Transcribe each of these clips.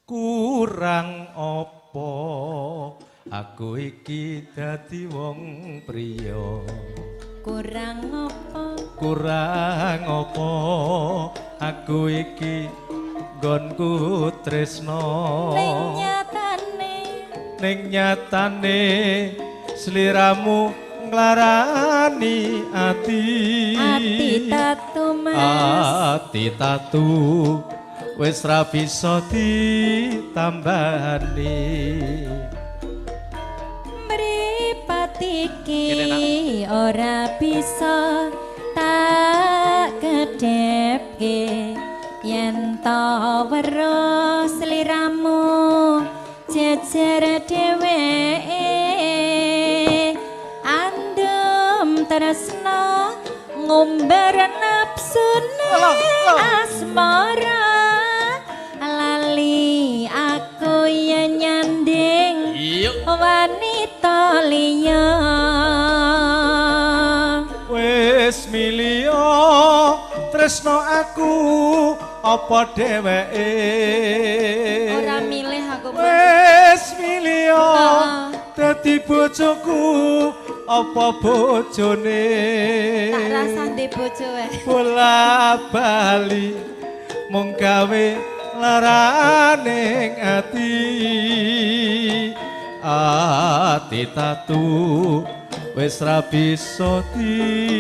Kurang apa aku iki dadi wong priya? Kurang apa? Kurang apa aku iki nggonku tresno? Ning nyatane, ning nyatane sliramu nglarani ati. Ati tatu, Mas. Ati tatu wis ra bisa ditambani. Mripat iki Kene, Nak. Ora bisa tak kedhepke yen to weruh sliramu jejer dheweke, andem tresno ngumbar nafsune asmara, lali aku yen nyanding wanita liya. Wis milio tresno aku apa dheweke? Ora milih aku, Mas. Wis milio dadi bojoku apa bojone? Tak rasah ndek bojo wae. Bola bali mung gawe laraning ati. Ati tatu wis ra bisa ditambani.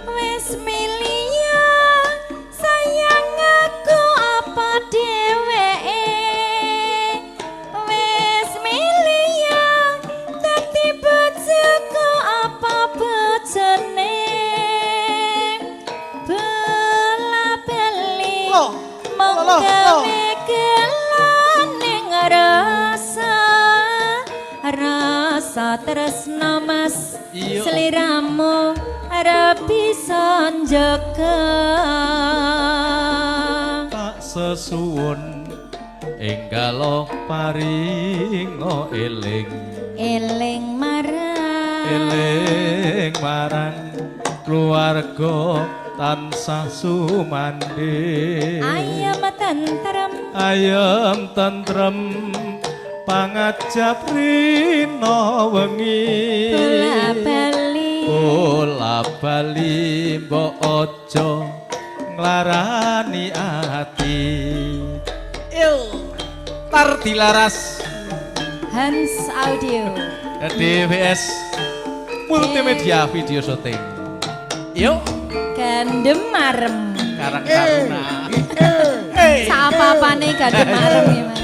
Wis milio sayang aku apa dheweke? Wis milio dadi bojoku apa bojone? Bola bali Loh, mung loh, loh. gawe gelane rasa, rasa tresno, Mas. Sliramu ora bisa njaga. Tak sesuwun enggalo paringo eling. Eling marang. Eling marang keluarga tansah sumandhing. Ayem tentrem. Ayem tentrem pangajap rina wengi. Bola bali. Bola bali mbok aja nglarani ati. Yo tar dilaras. Hans Audio. DWS Multimedia Video Shooting. Yuk. Gandem marem. Karang Taruna. Saapa-apane gandem marem ya, Mas.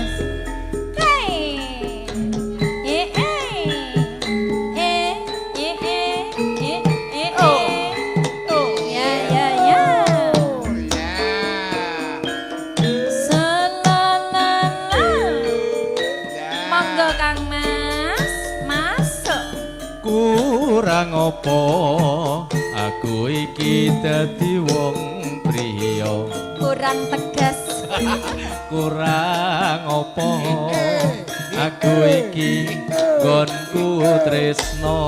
Hey. Eh eh. Eh eh eh eh eh. Eh. Ya ya ya. Selalala. Monggo, Kang Mas, masuk. Kurang apa aku iki dadi wong priya? Kurang tegas. Kurang apa aku iki nggonku tresno?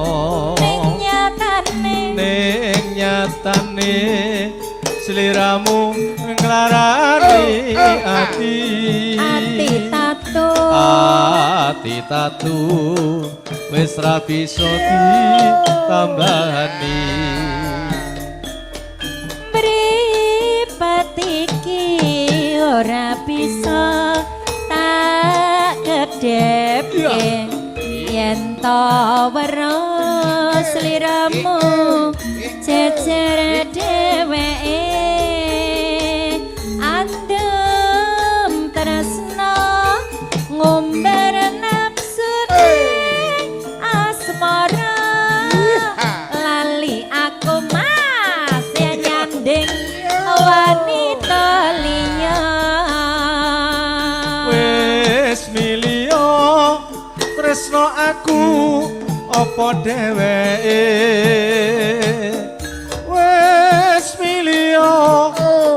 Ning nyatane, ning nyatane sliramu nglarani ati. Ati tatu. Ati tatu wis ra bisa ditambani. Mripat iki ora bisa tak kedhepke yen to weruh sliramu jejer dheweke, andem tresno ngumbar nafsune asmara, lali aku, Mas, yen nyanding wanita liya. Wis milio tresno aku apa dheweke? Wis milio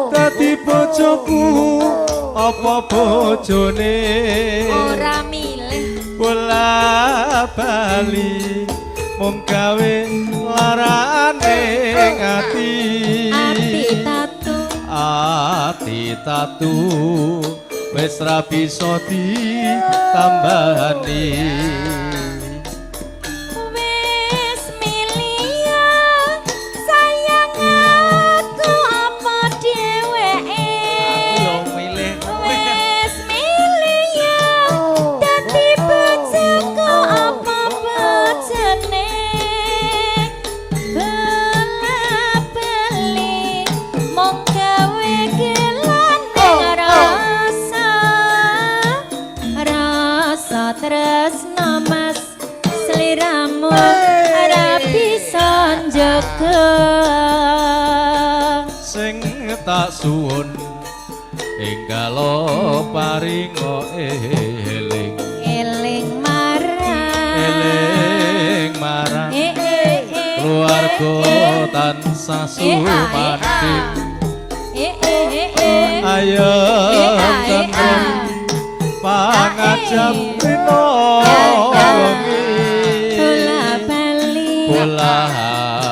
dadi bojoku apa bojone? Ora milih. Bola bali mung gawe larane ati. Ati tatu. Ati tatu wis ra bisa ditambani. Wis milih sayang aku apa dheweke? Yo milih. Wis milih dadi bojoku apa bojone? Bola bali mung gawe gelane rasa, rasa tresno mas sliramu ora bisa njaga. Sing tak suwun enggalo paringo eling. Eling marang. Eling marang eh eh eh keluarga tansah sumandhing. Eh eh eh eh. Ayo Eh, ah, eh, tentrem ah. pangajap rino wengi. Bola bali. Bola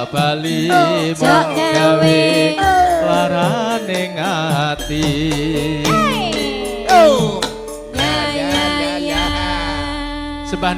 bali Jok mung gawe gawe larane ati. Hey. Oh. Ya ya ya. Sembah.